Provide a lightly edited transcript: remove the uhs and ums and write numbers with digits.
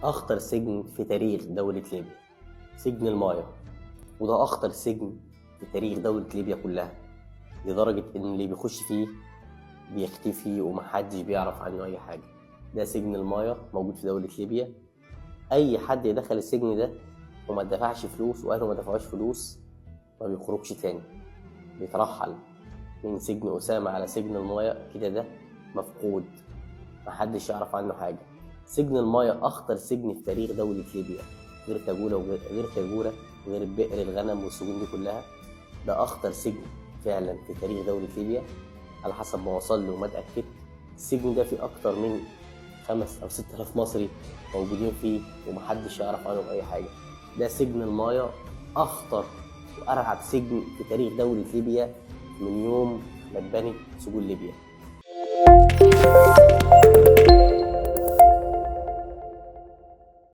أخطر سجن في تاريخ دولة ليبيا سجن المايا، وده أخطر سجن في تاريخ دولة ليبيا كلها، لدرجة إن اللي بيخش فيه بيختفي ومحدش بيعرف عنه أي حاجة. ده سجن المايا موجود في دولة ليبيا. أي حد يدخل السجن ده وما دفعش فلوس وأهله ما دفعوش فلوس ما بيخرجش تاني، بيترحل من سجن أسامة على سجن المايا كده، ده مفقود محدش يعرف عنه حاجة. سجن المايا أخطر سجن في تاريخ دولة ليبيا، غير تاجورة وغير تاجورة وغير بئر الغنم والسجون دي كلها. ده أخطر سجن فعلا في تاريخ دولة ليبيا على حسب ما وصل له وما اتأكدت. السجن ده فيه أكتر من 5 أو 6 آلاف مصري موجودين فيه ومحدش يعرف عنهم أي حاجة. ده سجن المايا، أخطر وأرعب سجن في تاريخ دولة ليبيا من يوم ما اتبنت سجون ليبيا.